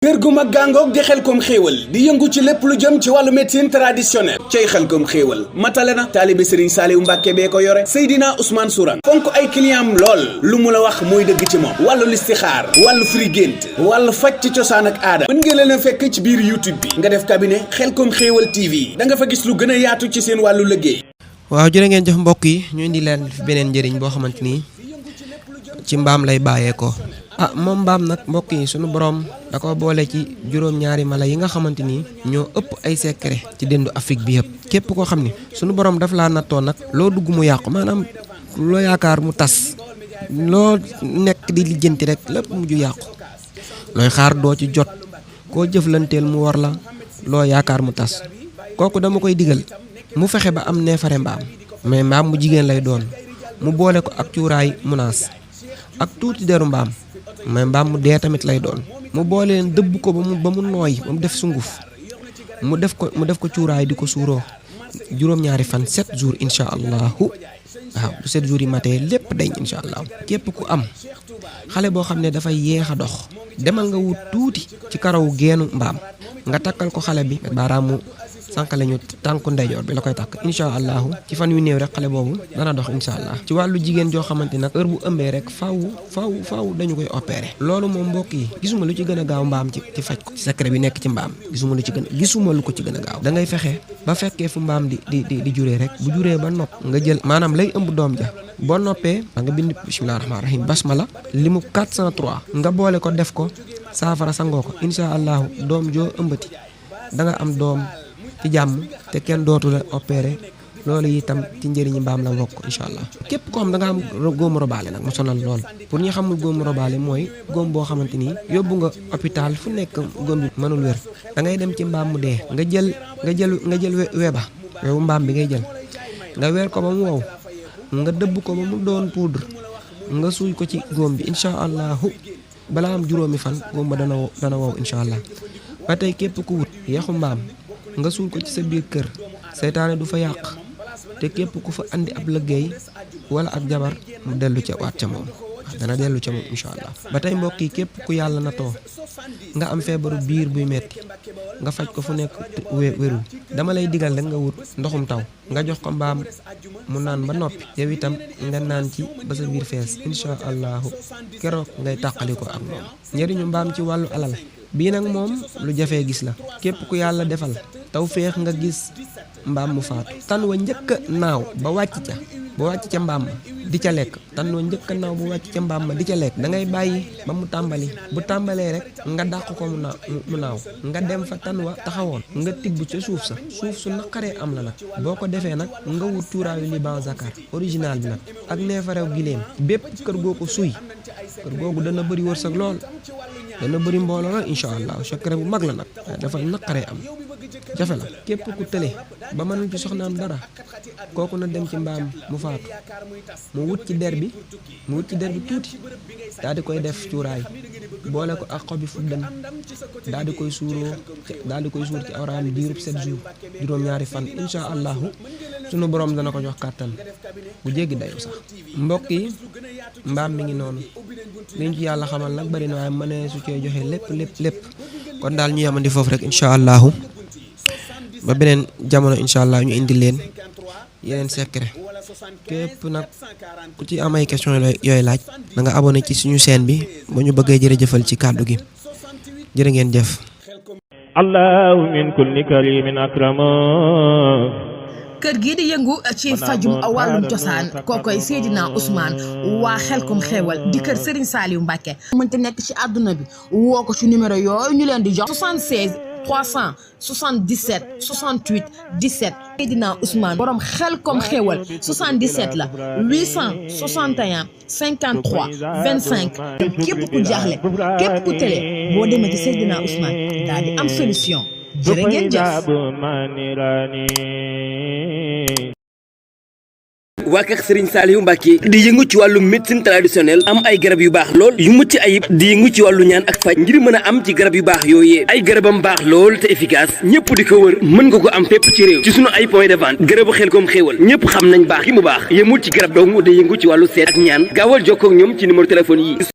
kër gu mag gàngoog di Xelcom xéewal di yëngu ci lépp lu jëm ci wàllu médecine traditionnelle cay Xelcom xéewal matale na taalibe Serigne Saliou Mbacke bee ko yore Seydina Ousmane Sourang fonk ay clientam lool lu mu la wax mooy dëgg ci moom wàllu listixaar wàllu firi gént wàllu faj ci cosaan ak aada mën ngeen leen a fekk ci biir YouTube bi nga def cabinet Xelcom xéewal TV da nga fa gis lu gën a yaatu ci seen wàllu liggéey. waaw jërë ngeen jëf mbokk yi ñu indi leen beneen njëriñ boo xamante ni ci mbaam lay bàyyeekoo. moom mbaam nag mbokk yi sunu borom da ko boole ci juróom-ñaari mala yi nga xamante ni ñoo ëpp ay secret ci dendu Afrique bi yëpp képp koo xam ni sunu borom daf laa nattoo nag loo dugg mu yàqu maanaam loo yaakaar mu tas loo nekk di lijjanti rek lépp mujj yàqu looy xaar doo ci jot koo jëflanteel mu war la loo yaakaar mu tas kooku dama koy digal mu fexe ba am neefare mbaam mais mbaam mu jigéen lay doon mu boole ko ak cuuraay munaas ak tuuti deru mbaam mais mbaam mu dee tamit lay doon mu boole leen dëbb ko ba mu nooy ba mu def sunguf mu def ko cuuraay di ko suuroo juróom-ñaari fan 7 jours incha allahu waaw bu 7 jours yi matee lépp dañ incha allah. képp ku am xale boo xam ne dafay yéex a dox demal nga wut tuuti ci karawu geenu mbaam nga takkal ko xale bi baaraamu sànq lañu tànku ndeyjoor bi la koy takk incha allahu ci fan wi néew rek xale boobu dana dox incha allah. ci wàllu jigéen joo xamante nag heure bu ëmbee rek faaw dañu koy opéré. loolu moom mbokk yi gisuma lu ci gën a gaaw mbaam ci faj ko ci secret bi nekk ci mbaam gisuma lu ko ci gën a gaaw. da ngay fexe ba fekkee fu mbaam di juree rek bu juree ba nopp nga jël maanaam lay ëmb doom ja boo noppee da nga bind bismillah rahmaan rahim basmala limu 403 nga boole ko def ko saafara sangoo ko incha allahu doom joo ëmbati da nga am doom ci jàmm te kenn dootu la opéré loolu itam ci njëriñi mbaam la bokk incha allah. képp koo xam da nga am góomu robaale nag mu sonal lool pour ñi xamul góomu robaale mooy góom boo xamante ni yóbbu nga hôpital fu nekk góom bi mënul wér da ngay dem ci mbaam mu dee nga jël weba wewu mbaam bi ngay jël nga weer ko ba mu wow nga dëbb ko ba mu doon poudre nga suuy ko ci góom bi incha allahu balaa am juróomi fan góom ba dana wow incha allah. ba tey képp ku wut yaxu mbaam nga suul ko ci sa biir kër seytaane du fa yàq te képp ku fa andi ab liggéey wala ak jabar mu dellu ca waat ca moom dana dellu ca moom incha allah. ba tey mbokk yi képp ku yàlla na too nga am feebaru biir buy metti nga faj ko fu nekk wérul dama lay digal rek nga wut ndoxum taw nga jox ko mbaam mu naan ba noppi yow itam nga naan ci ba sa biir fees incha allahu keroog ngay tàqali ko ak moom. njëriñu mbaam ci wàllu alal bii nag moom lu jafee gis la képp ku yàlla defal taw féex nga gis mbaam mu faatu tan wa njëkk a naaw ba wàcc ca mbaam ma di ca lekk tan wa njëkk a naaw ba wàcc ca mbaam ma di ca lekk da ngay bàyyi ba mu tàmbali bu tàmbalee rek nga dàq ko mu naaw nga dem fa tan wa taxawoon nga tibb ca suuf su naqaree am la nag boo ko defee nag nga wut cuuraayu liban zakar original bi nag ak neefarew giléem bépp kër goo ko suy kër googu dana bëri wërsëg lool dana bëri mbooloo la incha allah secret bu mag la nag dafa naqaree am jafe la képp ku tële ba mënul ci soxnaam dara kooku na dem ci mbaam mu faatu mu wut ci der bi tuuti daal di koy def cuuraay boole ko ak xobi fuddan daal di koy suur ci awraam diirub 7 jours juróom-ñaari fan incha allahu sunu borom dana ko jox kàttan bu jéggi dayu sax. mbokk yi mbaam mi ngi noonu liñ ci yàlla xamal nag bari na waaye mënee su cee joxe lépp kon daal ñu yamandi foofu rek incha allahu ba beneen jamono incha allah ñu indi leen yeneen secret képp nag ku ci am ay question yooyu laaj da nga abonné ci suñu chaîne bi ba ñu bëggee jërëjëfal ci kàddu gi jërë ngeen jëf. allahu min kulli karimin akrama kër gii di yëngu ci fajum wàllum cosaan kookoy Seydina Ousmane waa Xelcom xéewal di kër Serigne Saliou Mbacke mënta nekk ci àdduna bi woo ko ci numéro yooyu ñu leen di jox 76 377 68 17 Seydina Ousmane borom Xelcom xéewal 77 la 861 53 25 képp ku jaaxle képp ku tële boo demee ci Seydina Ousmane daal di am solution jërë ngeen jëf. waa kër Serigne Saliou Mbacke di yëngu ci wàllu médecine traditionnelle am ay garab yu baax lool yu mucc ayib di yëngu ci wàllu ñaan ak faj ngir mën a am ci garab yu baax yooyee ay garabam baax lool te efficace ñëpp di ko wër mën nga ko am fépp ci réew ci sunu ay point de vente garabu Xelcom xéewal ñëpp xam nañ baax gi mu baax yemul ci garab dong day yëngu ci wàllu seet ak ñaan gaawal jokkoo ak ñoom ci numéro téléphone yi